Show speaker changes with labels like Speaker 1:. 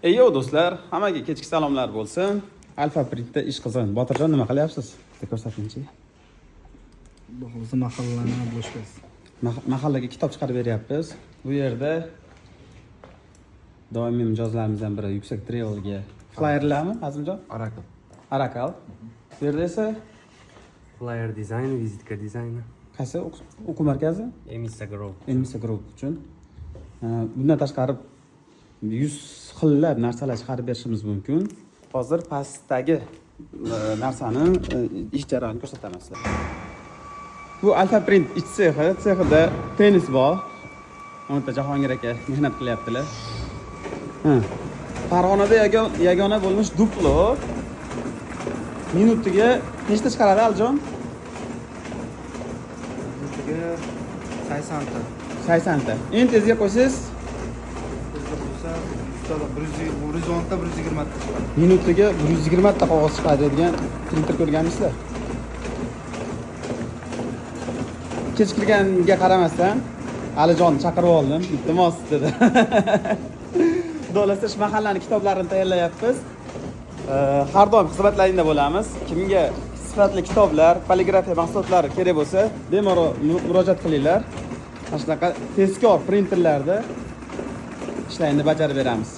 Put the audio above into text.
Speaker 1: Eyyo do'stlar, hammaga kechki salomlar bo'lsin. Alfa Printda ish qizg'in. Botirjon, nima qilyapsiz? Bitta ko'rsatingchi.
Speaker 2: Bu hozir mahallani обложкасы.
Speaker 1: Mahallaga kitob chiqarib beryapmiz. Bu yerda doimiy mijozlarimizdan biri Yuksak Travelga flyerlarmi, Azimjon?
Speaker 3: Oracle.
Speaker 1: Arakal. Bu yerda esa
Speaker 3: Flyer dizayni, vizitka dizayni.
Speaker 1: Qaysi o'quv markazi?
Speaker 3: Emisa Group.
Speaker 1: Emisa Group uchun. Bundan tashqari 100 xillab narsalar chiqarib berishimiz mumkin. Hozir pastdagi narsani ish jarayonini ko'rsataman sizlarga. Bu Alfa Print ich sexi, sexida tennis bor. O'nta Jahongir aka mehnat qilyaptilar. Ha. Farg'onada yagona bo'lmish duplo minutiga nechta chiqaradi, Alijon?
Speaker 2: Minutiga 80 ta.
Speaker 1: 80 ta. Eng tezga qo'ysangiz?
Speaker 2: Tezda bo'lsa, 100 ta, 110 ta, 120 ta chiqadi.
Speaker 1: Minutiga 120 ta qog'oz chiqaradigan printer ko'rganmisizlar? Kech kirganga qaramasdan Alijonni chaqirib oldim. Iltimos, dedi. Xudo xohlasa, shu mahallani kitoblarini tayyorlayapmiz. Har doim xizmatlaringda bo'lamiz. Kimga sifatli kitoblar, poligrafiya mahsulotlari kerak bo'lsa, bemalol murojaat qilinglar. Mana shunaqa tezkor printerlarda ishlarini bajarib beramiz.